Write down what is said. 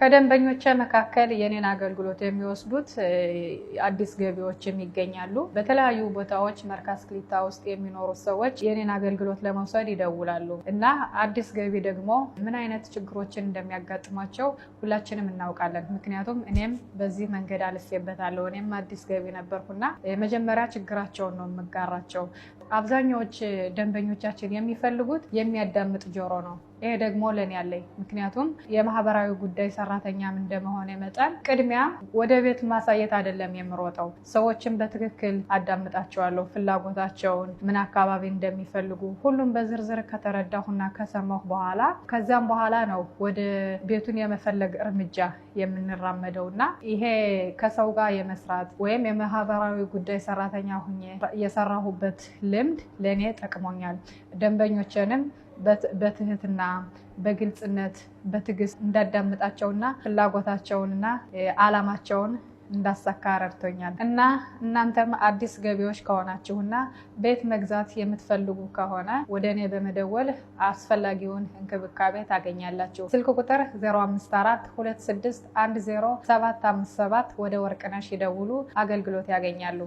ከደንበኞቼ መካከል የኔን አገልግሎት የሚወስዱት አዲስ ገቢዎችም ይገኛሉ። በተለያዩ ቦታዎች መርካዝ ክሊታ ውስጥ የሚኖሩ ሰዎች የኔን አገልግሎት ለመውሰድ ይደውላሉ እና አዲስ ገቢ ደግሞ ምን አይነት ችግሮችን እንደሚያጋጥሟቸው ሁላችንም እናውቃለን። ምክንያቱም እኔም በዚህ መንገድ አልፌበታለሁ። እኔም አዲስ ገቢ ነበርኩና የመጀመሪያ ችግራቸውን ነው የምጋራቸው። አብዛኛዎች ደንበኞቻችን የሚፈልጉት የሚያዳምጥ ጆሮ ነው። ይሄ ደግሞ ለእኔ አለኝ። ምክንያቱም የማህበራዊ ጉዳይ ሰራተኛም እንደመሆነ መጠን ቅድሚያ ወደ ቤት ማሳየት አይደለም የምሮጠው፣ ሰዎችን በትክክል አዳምጣቸዋለሁ። ፍላጎታቸውን፣ ምን አካባቢ እንደሚፈልጉ ሁሉም በዝርዝር ከተረዳሁና ከሰማሁ በኋላ ከዚያም በኋላ ነው ወደ ቤቱን የመፈለግ እርምጃ የምንራመደው እና ይሄ ከሰው ጋር የመስራት ወይም የማህበራዊ ጉዳይ ሰራተኛ ሁኜ የሰራሁበት ልምድ ለእኔ ጠቅሞኛል። ደንበኞቼንም በትህትና፣ በግልጽነት፣ በትዕግስት እንዳዳምጣቸውና ፍላጎታቸውንና አላማቸውን እንዳሳካ ረድቶኛል። እና እናንተም አዲስ ገቢዎች ከሆናችሁና ቤት መግዛት የምትፈልጉ ከሆነ ወደ እኔ በመደወል አስፈላጊውን እንክብካቤ ታገኛላችሁ። ስልክ ቁጥር 054 26 10757 ወደ ወርቅነሽ ይደውሉ፣ አገልግሎት ያገኛሉ።